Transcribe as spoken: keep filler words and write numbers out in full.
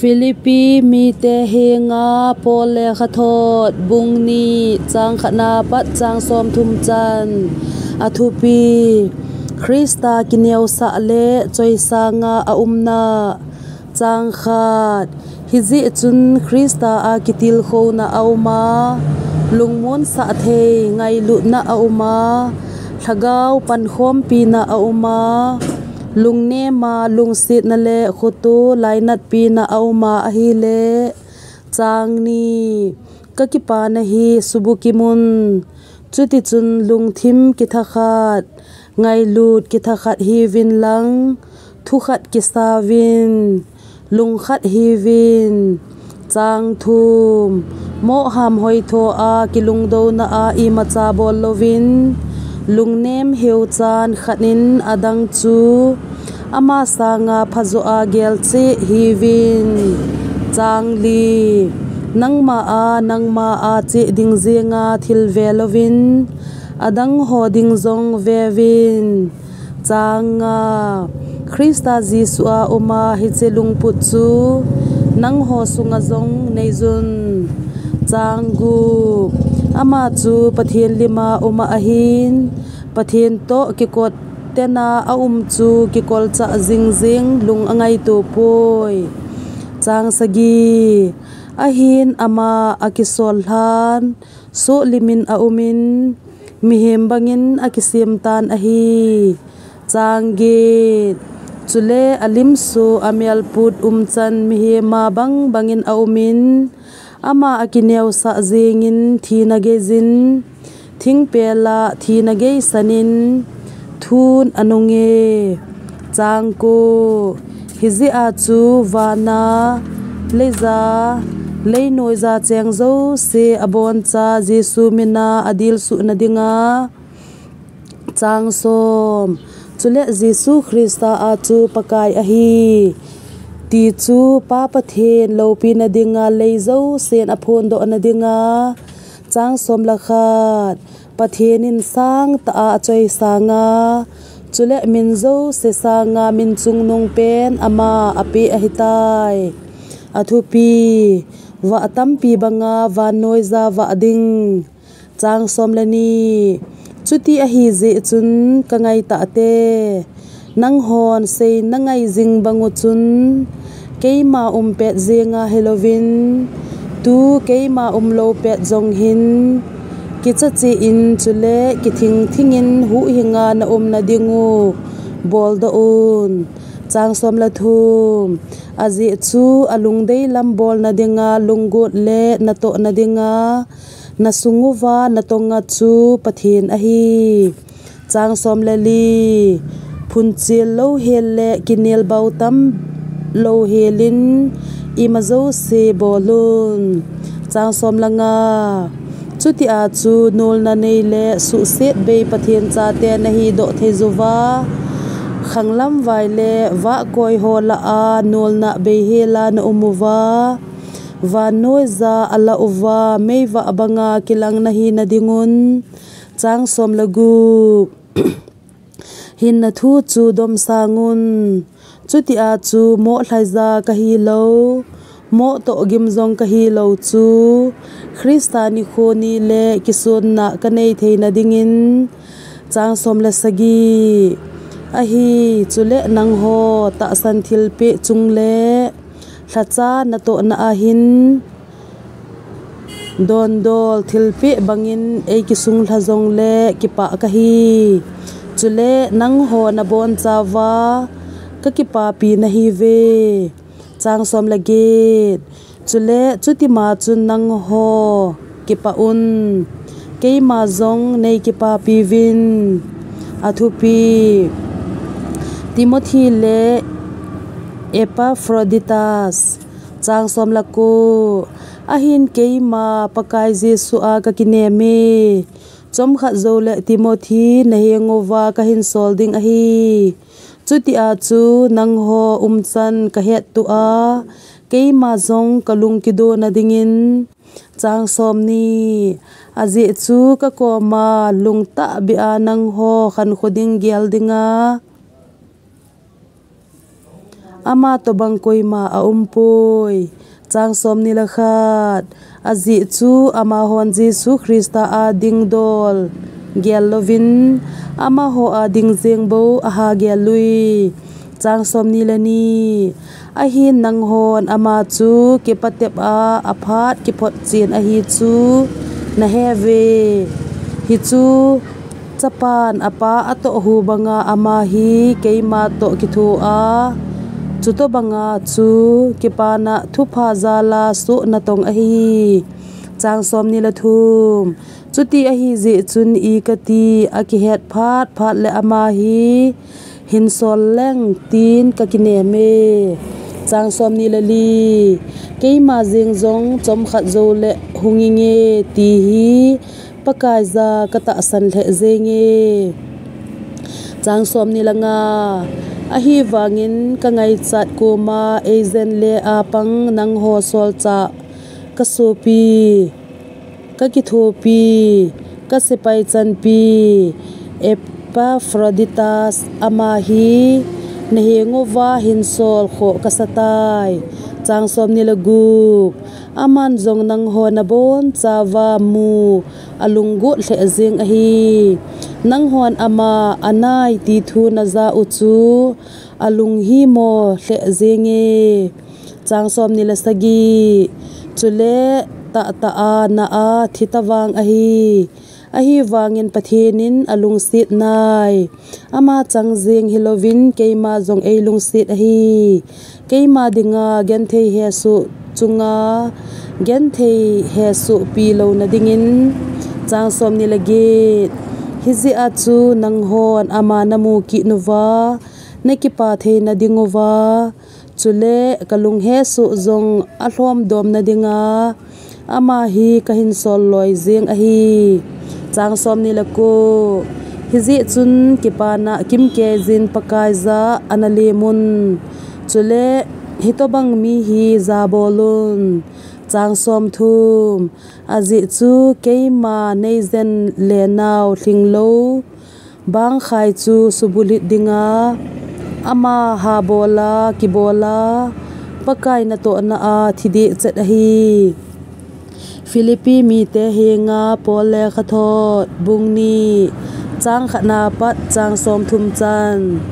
Philippi mite henga Paul lekhathot bung ni, chang khatna pat chang somthum chan. A thupi: Christa kineosah le choisanga a umna. Chang khat: Hijeh chun Christa a kitilkhouna a uma, lungmonsah thei ngailutna a uma, lhagao pankhompina a uma, lungnema lungsetna le khoto lainatpina a uma ahile. Chang ni: Ka kipana hi subukimun. Chutichun lungthim kithakhat, ngailut kithakhat hiuvin lang, thukhat kisauvin, lungkhat hiuvin. Chang thum: Moham hoitho a kilungdouna a imacha bol louvin, lungnem heuchan khat in adang chu ama sanga phajo a gelcheh hiuvin. Chang li: Nangma a, nangma a cheh ding jenga thil ve louvin, adang ho ding jong veuvin. Chang nga: Christa Jesu a uma hiche lungput chu nangho sunga jong neijun. Chang gup: Ama chu Pathen lima uma ahin, Pathen toh kikot tena a um chu kikolchah jingjing lung angaito poi. Chang sagi: Ahin ama akisol lhan, sohlimin a umin, mihem bangin akisem tan ahi. Chang get: Chule alimso amelput umchan mihema bang bangin a umin, ama akineosah jengin thina geijin, thingpel a thina geisanin thun anunge. Chang ko: Hijeh a chu vana leija, leinoija cheng jouse aboncha Jesu mina adilsuhna dinga. Chang som: Chule Jesu Christa a chu Pakai ahi, ti chu Pa Pathen loupina dinga lei jousen aphondohna dinga. Chang som le khat: Pathen in sangtah a achoisanga, chule min jouse sanga min chungnungpen ama apeh ahitai. A thupi: Vah tampi banga vannoija vah ding. Chang som le ni: Chuti ahijeh chun ka ngaitahte, nanghon seina ngai jing bang u chun, keima um pet jenga hilouvin, tu keima umlou pet jong hin, kicha cheh in chule kithing thingin huhhinga na umna ding u boldoh un. Chang som le thum: Ajeh chu alungdei lam bolna dinga lunggot le natohna dinga, nasung uva natonga chu Pathen ahi. Chang som le li: Phunchel louhel le kinelbau tam louhelin ima jouse bolun. Chang som le nga: Chutia chu nolna nei le suhset bei Pathen chate nahidoh thei jouva, khanglam vai le vahkoi ho lah a nolna bei hela na um uva, vannoija alah uva meivah banga kilang nahina dingun. Chang som le gup: Hinna thu chu domsangun. Chutia chu mohlhaija kahilou, mohtoh gim jong kahilou chu, Christa nikho ni le kisonna kanei theina dingin. Chang som le sagi: Ahi, chule nangho tahsan thilpeh chung le lhacha natohna ahin, dondol thilpeh bangin eikisunglha jongle kipah kahi. Chule nangho nabonchauva kakipapi nahiuve. Chang som le get: Chule chutima chun nangho kipah un, keima jong neikipapiuvin. A thupi: Timothy le Epaphroditus. Chang som le ko: Ahin keima Pakai Jesu a kakineme, chomkhat joule Timothy naheng uva kahinsol ding ahi. Chutia chu nangho umchan kahettoh a, keima jong kalung kidona dingin. Chang som ni: Ajeh chu kakoma lungtahbeh a nangho khankho ding gel dinga Ama tobang koima aumpoi. Chang somni le khat. Ajeh chu amahon Jesu Christa a dingdol gel louvin, amaho a ding jeng bou aha gel ui. Chang somni le ni. Ahin nanghon ama chu kipatep a aphat kiphot chen ahi chu nahe uve. Hichu Chapan apa atoh hu banga ama hi keima toh kitho a, chutobanga chu kipana thupha jala soh natong ahi. Chang somni le thum. Chuti ahi jeh chun i kati, akihet phat phat le ama hi hin sol leng tin kakinem e. Chang somni le li. Keima jeng jong chomkhat jou le hung inge ti hi Pakaiya katahsan lheh jenge. Chang somni le nga. Ahivangin kangaichat koma eijen le apang nangho solchah, kasopi, kakithopi, kasepai chanpi Epaphroditus ama hi nahenguva hin sol khoh kasatai. Chang somni le gup. Aman jong nangho nabonchauva mu alunggot lheh jeng ahi. Nanghon ama anai ti thu naja u chu alunghimo lheh jenge. Chang somni le sagi. Chule tahtah a na a thi tavang ahi. Ahivangin Pathen in alungset nai. Ama chang jeng hilouvin keima jong eilungset ahi. Keima dinga genthei hesoh chunga genthei hesohpi louna dingin. Chang somni le get. Hijeh a chu nanghon ama namu kit uva, nakipa theina dinguva, chule kalung hesoh jong alhomdomna dinga ama hi kahin sol loi jeng ahi. Chang somni le ko. Hijeh chun kipana kimkeijin Pakaiya ana lemun. Chule hitobang mi hi jabolun. Chang somthum. Ajeh chu keima neijen le nau lhinglou bangkhai chu subulhit dinga, ama habola kibola Pakai natohna a thi dehchet ahi. Philippi mite henga Paul lekhathot bung ni, chang khatna pat chang somthum chan.